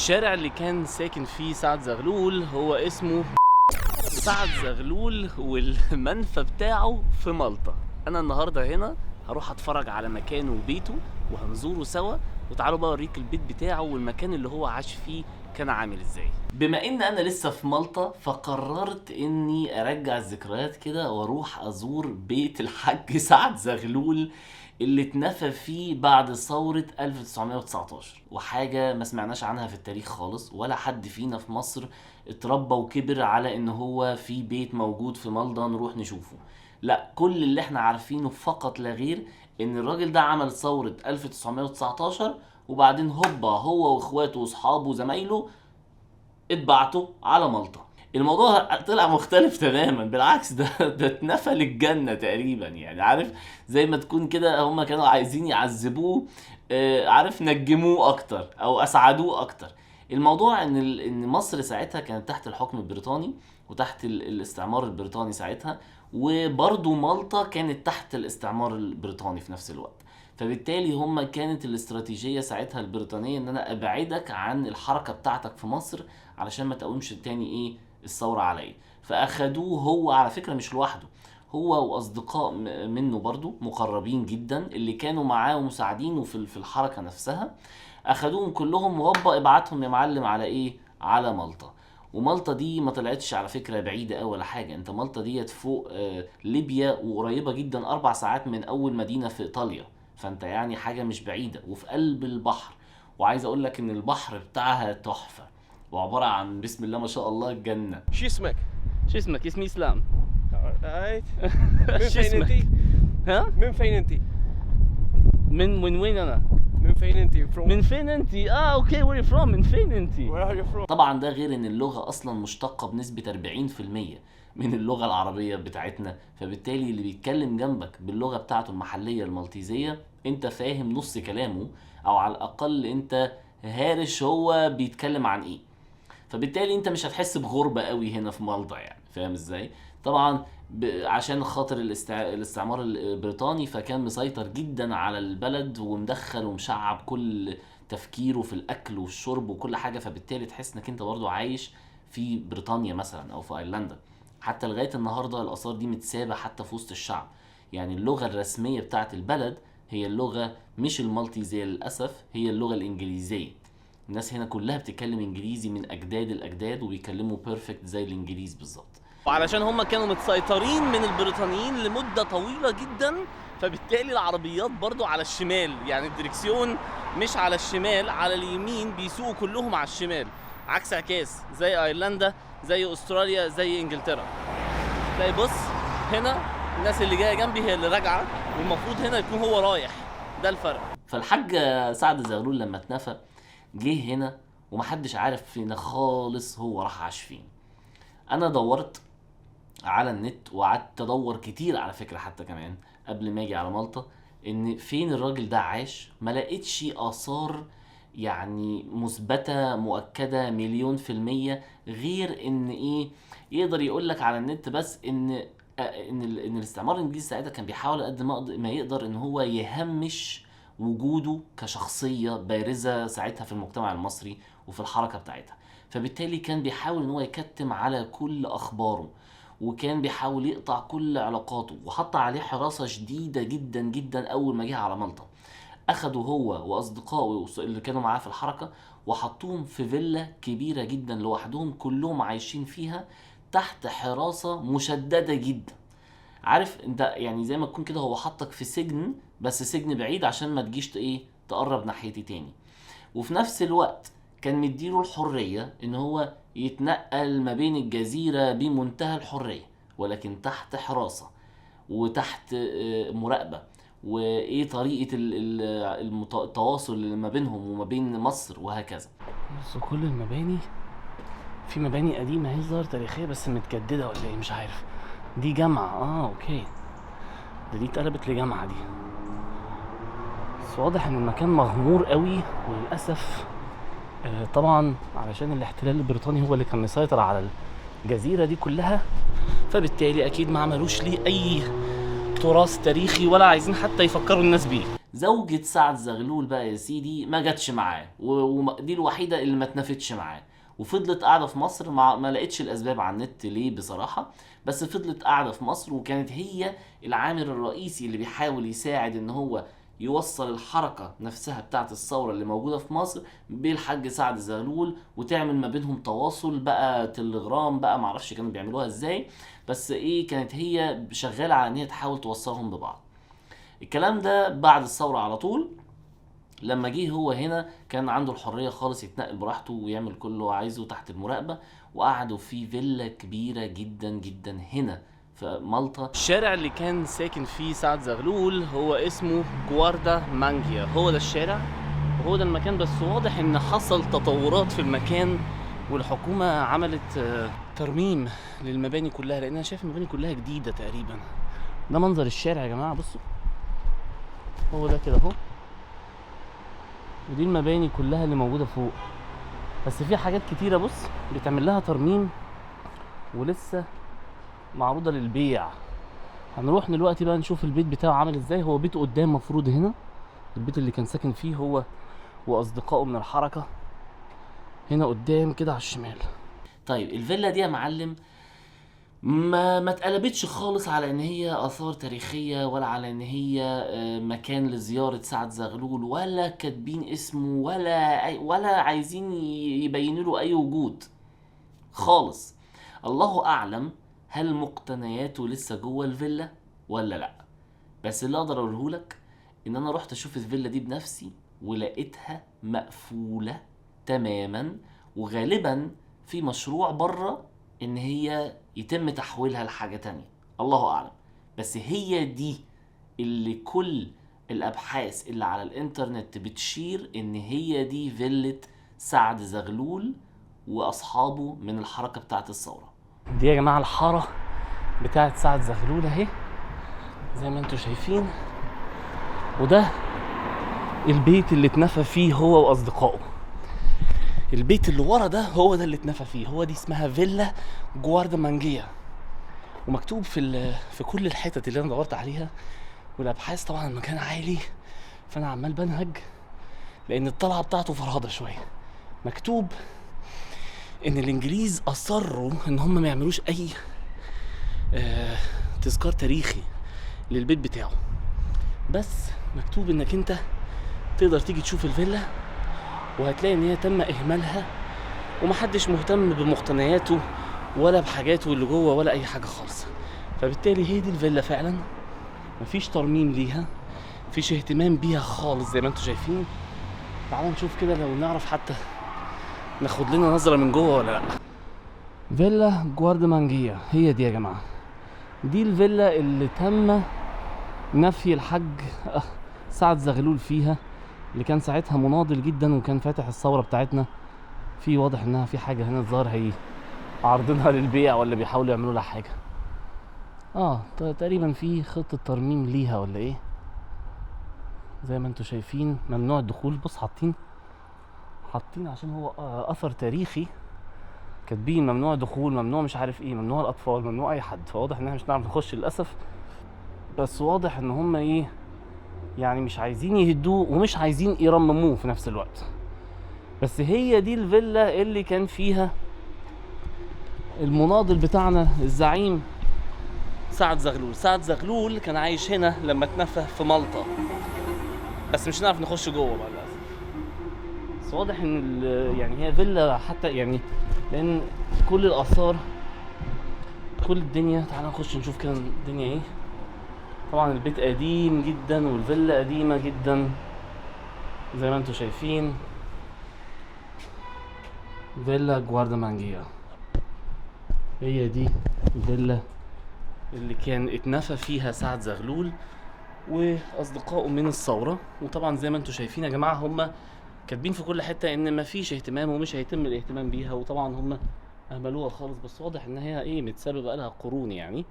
الشارع اللي كان ساكن فيه سعد زغلول هو اسمه سعد زغلول، والمنفى بتاعه في مالطا. انا النهارده هنا هروح اتفرج على مكانه وبيته وهنزوره سوا، وتعالوا بقى اوريك البيت بتاعه والمكان اللي هو عاش فيه كان عامل ازاي. بما ان انا لسه في مالطا، فقررت اني ارجع الذكريات كده واروح ازور بيت الحاج سعد زغلول اللي اتنفى فيه بعد ثورة 1919، وحاجة ما سمعناش عنها في التاريخ خالص، ولا حد فينا في مصر اتربى وكبر على ان هو في بيت موجود في مالطا نروح نشوفه. لا، كل اللي احنا عارفينه فقط لا غير ان الراجل ده عمل ثورة 1919، وبعدين هوبا هو واخواته واصحابه وزمايله اتبعتوا على مالطا. الموضوع طلع مختلف تماما، بالعكس ده اتنفى للجنة تقريبا. يعني عارف زي ما تكون كده هما كانوا عايزين يعذبوه، عارف، نجموه اكتر او اسعدوه اكتر. الموضوع ان مصر ساعتها كانت تحت الحكم البريطاني وتحت الاستعمار البريطاني ساعتها، وبرضو مالطا كانت تحت الاستعمار البريطاني في نفس الوقت. فبالتالي هم كانت الاستراتيجية ساعتها البريطانية ان انا ابعدك عن الحركة بتاعتك في مصر علشان ما تقومش تاني ايه الثورة عليا. فاخدوه هو على فكرة مش لوحده، هو واصدقاء منه برضو مقربين جدا اللي كانوا معاه ومساعدينه في الحركة نفسها، اخدوهم كلهم وهوبا ابعتهم يا معلم على ايه، على مالطا. ومالطا دي ما طلعتش على فكرة بعيدة أوي ولا حاجة، انت مالطا ديت فوق ليبيا وقريبة جدا، 4 ساعات من أول مدينة في إيطاليا، فانت يعني حاجة مش بعيدة وفي قلب البحر. وعايز أقول لك إن البحر بتاعها تحفة وعبارة عن بسم الله ما شاء الله الجنة. شو اسمك؟ شو اسمك؟ اسمي إسلام. Alright. من شو فين اسمك؟ انت؟ ها؟ من فين انت؟ من وين أنا؟ من فين انت؟ From من فين انت؟ Okay، where from؟ من فين انت؟ Where are you from? طبعا ده غير ان اللغة اصلا مشتقة بنسبة 40% من اللغة العربية بتاعتنا، فبالتالي اللي بيتكلم جنبك باللغة بتاعته المحلية المالتيزية انت فاهم نص كلامه، او على الاقل انت هارش هو بيتكلم عن ايه، فبالتالي انت مش هتحس بغربة قوي هنا في مالطا، يعني فاهم ازاي؟ طبعا عشان خاطر الاستعمار البريطاني فكان مسيطر جدا على البلد ومدخل ومشعب كل تفكيره في الاكل والشرب وكل حاجة، فبالتالي تحس انك انت برضو عايش في بريطانيا مثلا او في ايرلندا. حتى لغاية النهاردة الاثار دي متسابة حتى في وسط الشعب، يعني اللغة الرسمية بتاعت البلد هي اللغة مش المالتيزية للأسف، هي اللغة الإنجليزية. الناس هنا كلها بتتكلم انجليزي من اجداد الاجداد وبيتكلموا perfect زي الانجليز بالظبط. وعلشان هم كانوا متسيطرين من البريطانيين لمدة طويلة جدا، فبالتالي العربيات برضو على الشمال، يعني الدركسيون مش على الشمال، على اليمين، بيسوقوا كلهم على الشمال، عكس عكاس زي ايرلندا زي استراليا زي انجلترا. تلاقي بص هنا الناس اللي جايه جنبي هي اللي راجعه، والمفروض هنا يكون هو رايح، ده الفرق. فالحاج سعد زغلول لما اتنفى جه هنا ومحدش عارف فينا خالص هو راح عاش فين. انا دورت على النت وقعدت ادور كتير على فكرة، حتى كمان قبل ما اجي على مالطا، ان فين الراجل ده عاش، ما لقيتش اثار يعني مثبتة مؤكدة 1,000,000%، غير ان ايه يقدر يقول لك على النت بس ان الاستعمار الانجليزي ساعتها كان بيحاول قد ما يقدر ان هو يهمش وجوده كشخصية بارزة ساعتها في المجتمع المصري وفي الحركة بتاعتها، فبالتالي كان بيحاول ان هو يكتم على كل اخباره، وكان بيحاول يقطع كل علاقاته، وحط عليه حراسة شديدة جدا جدا. اول ما جه على مالطا اخده هو واصدقائه اللي كانوا معاه في الحركة وحطوهم في فيلا كبيرة جدا لوحدهم، كلهم عايشين فيها تحت حراسة مشددة جدا. عارف انت يعني زي ما تكون كده هو حطك في سجن، بس سجن بعيد عشان ما تجيش ايه تقرب ناحيتي تاني. وفي نفس الوقت كان مديله الحرية ان هو يتنقل ما بين الجزيرة بمنتهى الحرية، ولكن تحت حراسة وتحت مراقبة، وايه طريقة التواصل اللي ما بينهم وما بين مصر وهكذا. بصوا كل المباني، في مباني قديمة هي ظاهر تاريخية بس متجددة ولا ايه مش عارف. دي جامعة، okay، ده دي اتقلبت لجامعة دي. بس واضح ان المكان مغمور قوي، وللأسف طبعا علشان الاحتلال البريطاني هو اللي كان مسيطر على الجزيرة دي كلها، فبالتالي اكيد ما عملوش ليه اي تراث تاريخي ولا عايزين حتى يفكروا الناس بيه. زوجة سعد زغلول بقى يا سيدي ما جاتش معاه، ودي الوحيدة اللي ما اتنفتش معاه، وفضلت قاعدة في مصر. ما لقيتش الأسباب على النت ليه بصراحة، بس فضلت قاعدة في مصر، وكانت هي العامل الرئيسي اللي بيحاول يساعد ان هو يوصل الحركة نفسها بتاعت الثورة اللي موجودة في مصر بالحاج سعد زغلول، وتعمل ما بينهم تواصل بقى تلغرام بقى، معرفش كانوا بيعملوها ازاي، بس ايه كانت هي شغالة على ان هي تحاول توصلهم ببعض. الكلام ده بعد الثورة على طول. لما جه هو هنا كان عنده الحرية خالص، يتنقل براحته ويعمل كل اللي هو عايزه تحت المراقبة، وقعدوا في فيلا كبيرة جدا جدا هنا في مالطا. الشارع اللي كان ساكن فيه سعد زغلول هو اسمه جواردا مانجيا، هو ده الشارع وهو ده المكان. بس واضح ان حصل تطورات في المكان، والحكومة عملت ترميم للمباني كلها، لان انا شايف المباني كلها جديدة تقريبا. ده منظر الشارع يا جماعة، بصوا هو ده كده اهو، ودي المباني كلها اللي موجودة فوق. بس في حاجات كتيرة بص بتعمل لها ترميم ولسه معروضة للبيع. هنروح دلوقتي بقى نشوف البيت بتاعه عامل ازاي. هو بيته قدام مفروض هنا، البيت اللي كان ساكن فيه هو واصدقائه من الحركة، هنا قدام كده على الشمال. طيب الفيلا دي يا معلم ما اتقلبتش خالص على ان هي اثار تاريخية، ولا على ان هي مكان لزيارة سعد زغلول، ولا كاتبين اسمه، ولا عايزين يبينوا له اي وجود خالص. الله اعلم هل مقتنياته لسه جوه الفيلا ولا لا، بس اللي اقدر اقوله لك ان انا رحت اشوف الفيلا دي بنفسي ولقيتها مقفولة تماما، وغالبا في مشروع بره ان هي يتم تحويلها لحاجة تانية، الله اعلم. بس هي دي اللي كل الابحاث اللي على الانترنت بتشير ان هي دي فيلة سعد زغلول واصحابه من الحركة بتاعت الثورة. دي يا جماعة الحارة بتاعت سعد زغلول اهي زي ما انتم شايفين، وده البيت اللي اتنفى فيه هو واصدقائه. البيت اللي ورا ده هو ده اللي اتنفى فيه، هو دي اسمها فيلا جواردا مانجيا، ومكتوب في كل الحتت اللي انا دورت عليها والابحاث. طبعا المكان عالي فانا عمال بنهج لان الطلعة بتاعته فرهضه شوية. مكتوب ان الانجليز اصروا ان هم ما يعملوش اي تذكار تاريخي للبيت بتاعه، بس مكتوب انك انت تقدر تيجي تشوف الفيلا وهتلاقي ان هي تم اهمالها ومحدش مهتم بمقتنياته ولا بحاجاته اللي جوه ولا اي حاجة خالص. فبالتالي هي دي الفيلا فعلا، مفيش ترميم ليها، مفيش اهتمام بيها خالص زي ما انتم شايفين. تعالوا نشوف كده لو نعرف حتى ناخد لنا نظره من جوه ولا لا. فيلا جواردمانجيا هي دي يا جماعة، دي الفيلا اللي تم نفي الحاج سعد زغلول فيها، اللي كان ساعتها مناضل جدا وكان فاتح الثورة بتاعتنا. في واضح انها في حاجة هنا الظاهر هي عارضينها للبيع ولا بيحاولوا يعملوا لها حاجة. تقريبا في خطه ترميم ليها ولا ايه. زي ما انتم شايفين ممنوع الدخول. بص حاطين عشان هو اثر تاريخي، كاتبين ممنوع دخول، ممنوع مش عارف ايه، ممنوع الاطفال، ممنوع اي حد. فواضح ان احنا مش هنعرف نخش للاسف، بس واضح ان هم ايه يعني مش عايزين يهدوه ومش عايزين يرمموه في نفس الوقت. بس هي دي الفيلا اللي كان فيها المناضل بتاعنا الزعيم سعد زغلول. سعد زغلول كان عايش هنا لما اتنفى في مالطا، بس مش هنعرف نخش جوه بقى للاسف. بس واضح ان يعني هي فيلا حتى يعني، لان كل الاثار كل الدنيا. تعالى نخش نشوف كده الدنيا ايه. طبعا البيت قديم جدا والفيلا قديمة جدا زي ما انتم شايفين. فيلا جواردمانجيا هي دي الفيلا اللي كان اتنفى فيها سعد زغلول واصدقائه من الثورة. وطبعا زي ما انتم شايفين يا جماعة هم كاتبين في كل حتة ان مفيش اهتمام ومش هيتم الاهتمام بيها، وطبعا هم اهملوها خالص. بس واضح ان هي ايه متسابه بقالها قرون يعني.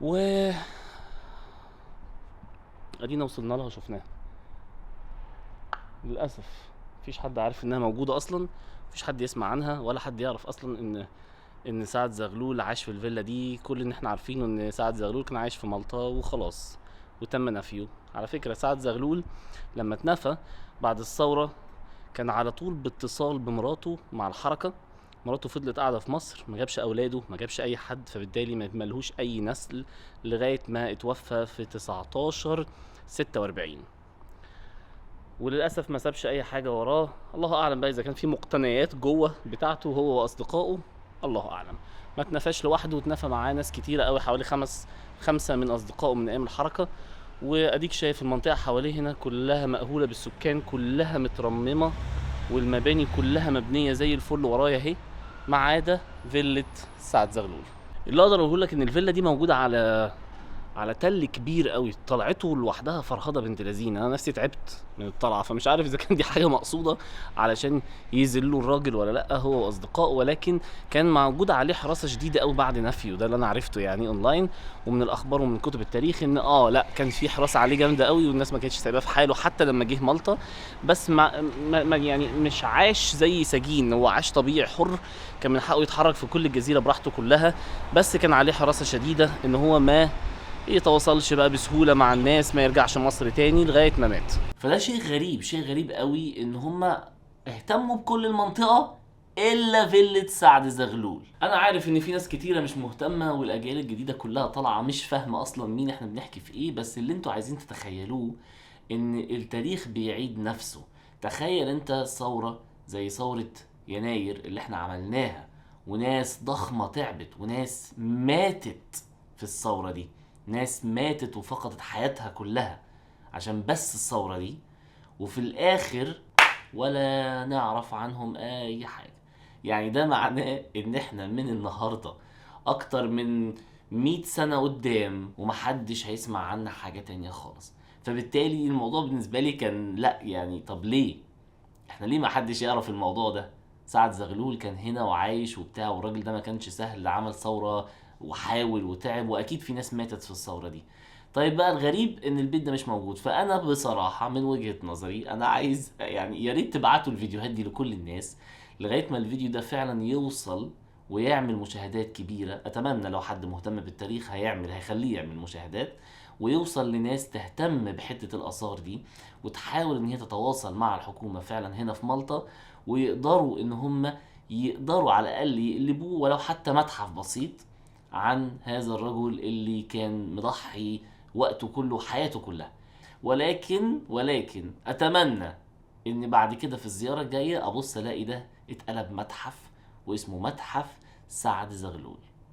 و ادينا وصلنا لها وشفناها. للاسف مفيش حد عارف انها موجودة اصلا، مفيش حد يسمع عنها ولا حد يعرف اصلا ان سعد زغلول عاش في الفيلا دي. كل اللي احنا عارفينه ان سعد زغلول كان عايش في مالطا وخلاص، وتم نفيه. على فكرة سعد زغلول لما اتنفى بعد الثورة كان على طول باتصال بمراته مع الحركة. مراته فضلت قاعدة في مصر، ما جابش أولاده، ما جابش أي حد، فبالتالي ما ملهوش أي نسل لغاية ما اتوفى في 1946. وللأسف ما سابش أي حاجة وراه. الله أعلم بقى إذا كان في مقتنيات جوه بتاعته هو وأصدقائه، الله أعلم. ما اتنفاش لوحده، واتنفى معاه ناس كتيرة قوي، حوالي خمسة من أصدقائه من أيام الحركة. وأديك شايف المنطقة حواليه هنا كلها مأهولة بالسكان، كلها مترممة، والمباني كلها مبنية زي الفل ورايا اهي، ما عدا فيلة سعد زغلول. اللي اقدر اقول لك ان الفيلا دي موجودة على تل كبير قوي، طلعته لوحدها فرهضة بنت لذينه. انا نفسي تعبت من الطلعة، فمش عارف اذا كان دي حاجة مقصودة علشان يذلوا الراجل ولا لا هو واصدقائه، ولكن كان موجود عليه حراسة شديدة قوي بعد نفيه. ده اللي انا عرفته يعني اونلاين ومن الاخبار ومن كتب التاريخ، ان لا كان في حراسة عليه جامدة قوي، والناس ما كانتش سايباه في حاله حتى لما جه مالطا. بس ما يعني مش عاش زي سجين، هو عاش طبيعي حر، كان من حقه يتحرك في كل الجزيرة براحته كلها، بس كان عليه حراسة شديدة ان هو ما يتواصلش بقى بسهولة مع الناس، ما يرجعش مصر تاني لغاية ما مات. فده شيء غريب، شيء غريب قوي ان هما اهتموا بكل المنطقة الا فيلة سعد زغلول. انا عارف ان في ناس كتيرة مش مهتمة، والاجيال الجديدة كلها طالعة مش فاهمة اصلا مين احنا بنحكي في ايه، بس اللي انتوا عايزين تتخيلوه ان التاريخ بيعيد نفسه. تخيل انت ثورة زي ثورة يناير اللي احنا عملناها، وناس ضخمة تعبت وناس ماتت في الثورة دي، ناس ماتت وفقدت حياتها كلها عشان بس الثورة دي، وفي الآخر ولا نعرف عنهم أي حاجة. يعني ده معناه إن إحنا من النهاردة أكتر من 100 سنة قدام ومحدش هيسمع عنا حاجة تانية خالص. فبالتالي الموضوع بالنسبة لي كان لأ، يعني طب ليه؟ إحنا ليه محدش يعرف الموضوع ده؟ سعد زغلول كان هنا وعايش وبتاع، والراجل ده ما كانش سهل، عمل ثورة وحاول وتعب، واكيد في ناس ماتت في الثورة دي. طيب بقى الغريب ان البيت ده مش موجود. فانا بصراحة من وجهه نظري انا عايز يعني يا ريت تبعتوا الفيديوهات دي لكل الناس لغاية ما الفيديو ده فعلا يوصل ويعمل مشاهدات كبيرة. اتمنى لو حد مهتم بالتاريخ هيخليه يعمل مشاهدات ويوصل لناس تهتم بحته الاثار دي، وتحاول ان هي تتواصل مع الحكومة فعلا هنا في مالطا، ويقدروا ان هم يقدروا على الاقل يقلبوه ولو حتى متحف بسيط عن هذا الرجل اللي كان مضحي وقته كله وحياته كلها. ولكن اتمنى ان بعد كده في الزيارة الجاية ابص الاقي ده اتقلب متحف واسمه متحف سعد زغلول.